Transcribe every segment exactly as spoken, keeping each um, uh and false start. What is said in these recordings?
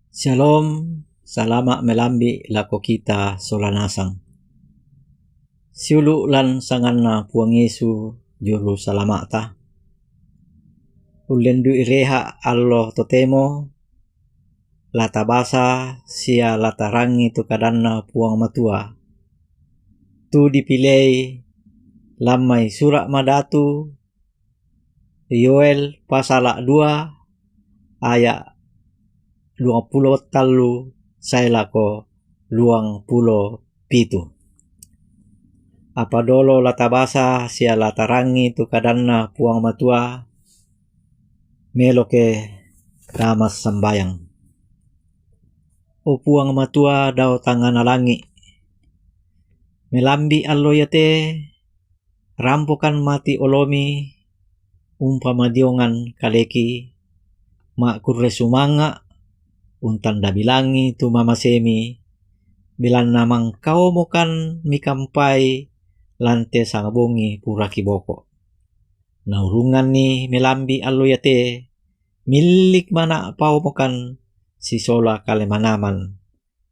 Shalom, salama' melambi' lako kita sola nasang. Siulu' lan sanganNa Puang Yesu, Juru Salama'ta. Ullendu'i reha' allo totemo, la tabasa sia la tarangi tu kadanNa Puang Matua, tu dipilei lan mai Sura' Madatu Yoel pasala' dua aya' duangpulo tallu sae lako duangpulo pitu. Apa dolo la tabasa sia la tarangi tu kadanNa Puang Matua, melo ke tamassambayang. O Puang Matua dao tangngana langi', melambi' allo iate, rampokan mati oloMi, umpamadiongan kaleki, ma'kurre sumanga', untanda bilangi tu mamaseMi, belanna mangkaomokan Mikampai lan te sanga bongi pura Kiboko. Naurunganni melambi' allo iate, millik mana' paomokan sisola kale manaman,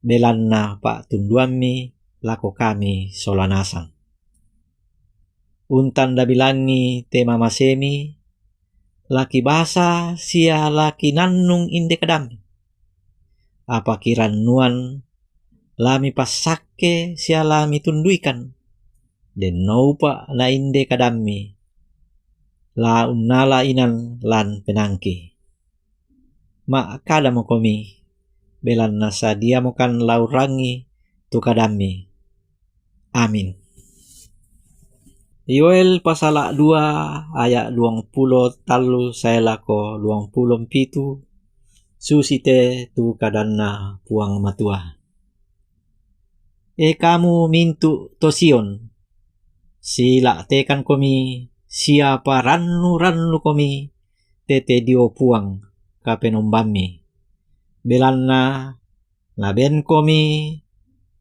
belanna pa'tunduamMi lako kami sola nasang. Untanda bilangi te mamaseMi, la kibasa sia la kinannung inde kadamMi. Apa kirannuan la Mipassakke sia la Mitunduikan, dennoupa na inde kadamMi, la unnala inan lan penaangki. Ma'kadamoKomi, belanna sadiamokan la urrangi tu kadamMi. Amin. Yoel pasala' dua aya' duangpulo tallu sae lako duangpulo pitu, susite tu kadanNa Puang Matua. E kamu mintu' to Sion, sila'tekankomi sia parannu-rannukomi tete dio Puang Kapenombammi, belanna nabenkomi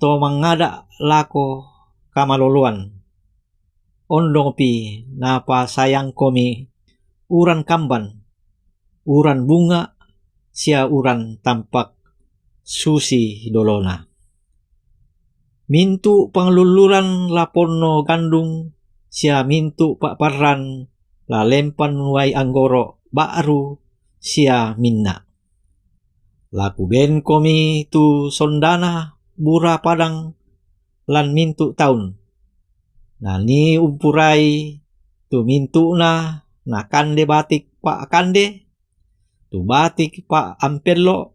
to mangngada' lako kamaloloan. Ondongpi napasayangkomi uran kamban, uran bunga', sia uran tampak susi dolona. Mintu' panglulluran la ponno gandung, sia mintu' pa'parran la lempan wai anggoro' ba'ru sia minna'. La kubenkomi tu sondana bura padang lan mintu' taun. Nani umpurai tu mintu'na nakande batik pa'kande, tu batik pa'ampello',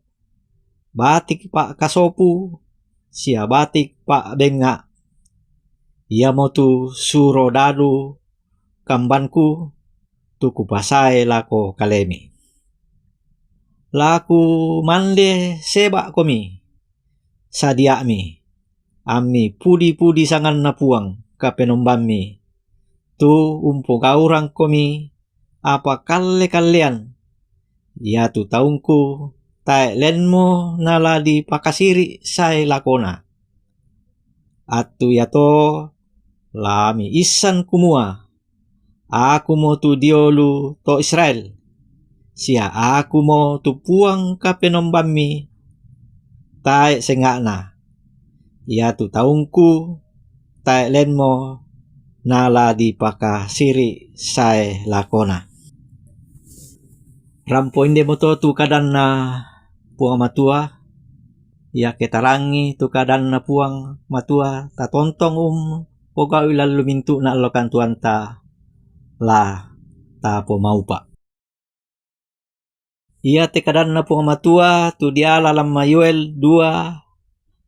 batik pa'kasopu, sia batik pa'bengnga'. Iamotu surodadu kambanku tu kupasae lako kalemi. La kumande seba'komi, sadia'mi, ammi pudi-pudi sanganNa Puang Kapenombammi, tu umpogaurangkomi apa kalle-kallean, iatu taungku tae' lenmo nala dipakasiri' sae lakona. Attu iato la miissan kumua, Akumo tu diolu to Israel, sia Akumo tu Puang Kapenombammi, tae' senga'na. Iatu taungku tae' lenmo nala dipakasiri' sae lakona. Rampo indemoto tu kadanNa Puang Matua, iake tarangi tu kadanNa Puang Matua, tatontong umpogau'i lallu mintu'na allo kantuanta, la tapomaupa'. Iate kadanNa Puang Matua tu diala lamma Yoel dua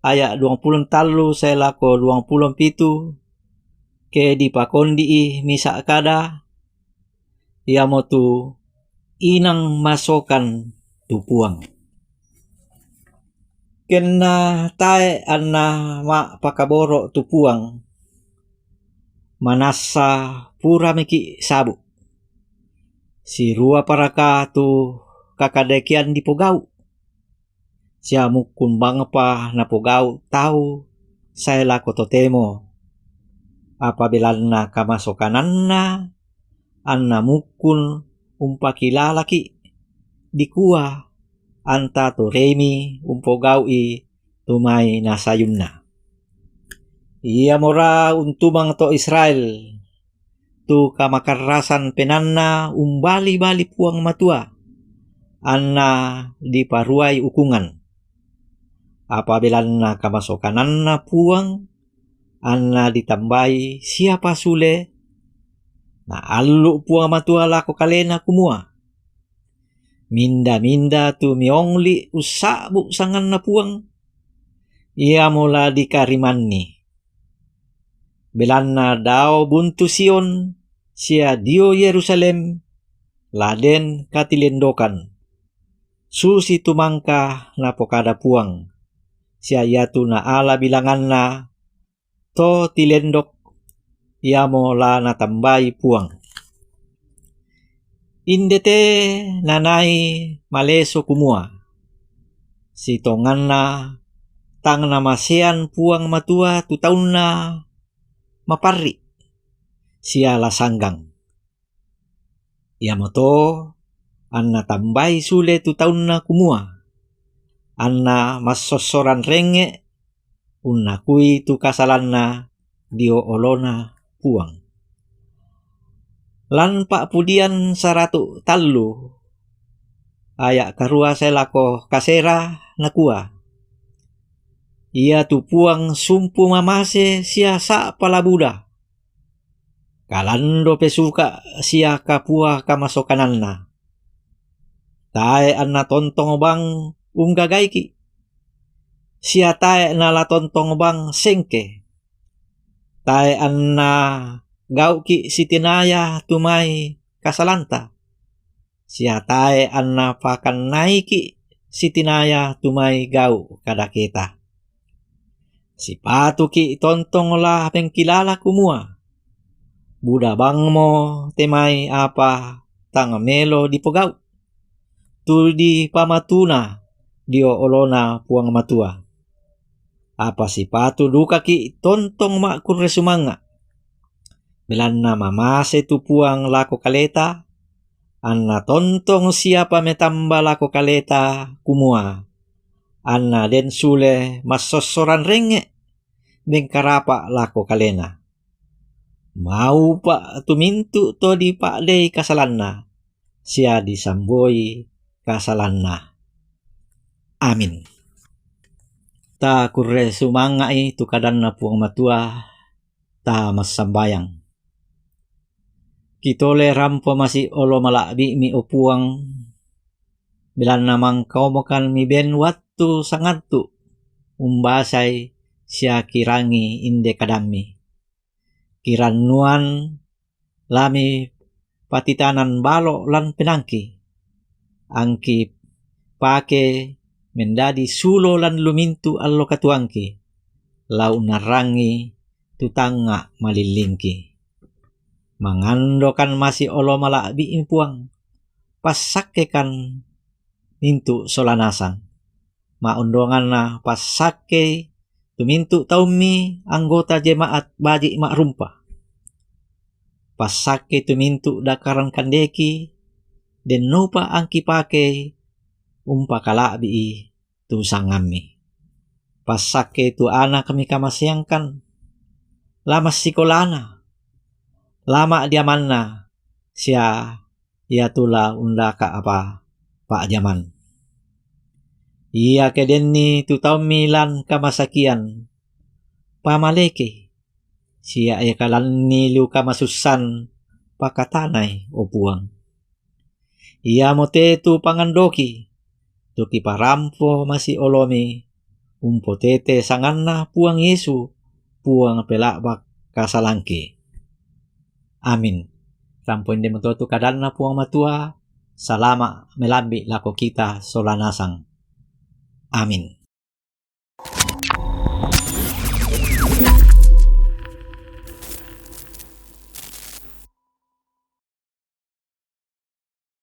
aya' duangpulo tallu sae lako duangpulo pitu, ke dipakondi'i misa' kada, iamotu inang masokan tu Puang. Kenna tae' anna ma'pakaboro' tu Puang, manassa puramiki' sabu'. Sirua paraka tu kakadekean dipogau'? Sia mukkun bangpa napogau' tau sae lako totemo? Apa belanna kamasokananna anna mukkun umpakilalaki', dikua, anta toreimi umpogau'i tu mai nasayunna. Iamora untumang to Israel tu kamakarrasan penaanna umbali-bali Puang Matua, anna diparuai ukungan. Apa belanna kamasokananna Puang, anna ditambai siapa sule, naallu Puang Matua lako kalena kumua, minda-minda tu miongli ussa'bu sanganna Puang, iamo la dikarimanni. Belanna dao buntu Sion sia dio Yerusalem la den katilendokan, susi tu mangka napokada Puang, sia iatu naala bilanganna to tilendok, iamo la natambai Puang. Inde te nanai maleso kumua, sitonganna tang namasean Puang Matua tu taunna maparri sia la sanggang. Iamoto anna tambai sule tu taunna kumua, anna massossoran renge unnakui tu kasalanna dio olona Puang. Lan Pa'pudian saratu tallu, aya karua sae lako kasera, nakua, Iatu Puang sumpu mamase sia sa'pa la buda, kalando pesuka sia kapua kamasokananna. Tae anna tontong bang unggagaiki, sia tae nala tontong bang sengke. Tae anna gauki sitinaya tu mai kasalanta, sia tae anna pakannaiki sitinaya tu mai gau kadaketa. Sipatuki tontong la mengkilala kumua, buda bangmo te mai apa tang melo dipogau, tu dipamatuna dio olona Puang Matua. Apa sipatu dukaki tontong ma'kurre sumanga, belanna mamase tu Puang lako kaleta, anna tontong siapa metamba lako kaleta kumua, anna den sule massossoran renge mengkarapa lako kalena. Maupa tu mintu to dipa'dei kasalanna, sia disamboi kasalanna. Amin. Ta kurre sumanga'i tu kadanna Puang Matua, ta massambayang. Kitole rampo masi olo mala'bi'mi, o Puang, belanna mangkaomokan miben wattu sangattu umbasai sia kirangi inde kadammi. Kirannuan lami patitanan balo lan penangki, angki pake mendadi sulo lan lumintu allo katuangki, lau narrangi tu tangnga malillingki. Mangandokan masi olo mala'bi'mi Puang, passakkekan mintu sola nasang. Ma'ondonganna passakkei tumintu taummi anggota jemaat baji' ma'rumpa. Passakkei tumintu dakaran kandeki, dennopa angki pakei umpakala'bi'i tu sangammi. Passakkei tu anakmi kamaseangkan, lama sikolana, lama diamanna, sia iatu la undaka apa pa'jaman. Iake denni tu taummi lan kamasakian, pamalekei, sia iakalanni liu kamasussan, pakatanai, o Puang. Iamo te tu pangandoki, tu kiparampo masi olomi, umpotete sanganna Puang Yesu, Puang pela'bak kasalangki. Amin. Rampo inde moto tu kadanna Puang Matua, salama melambi lako kita sola nasang. Amin.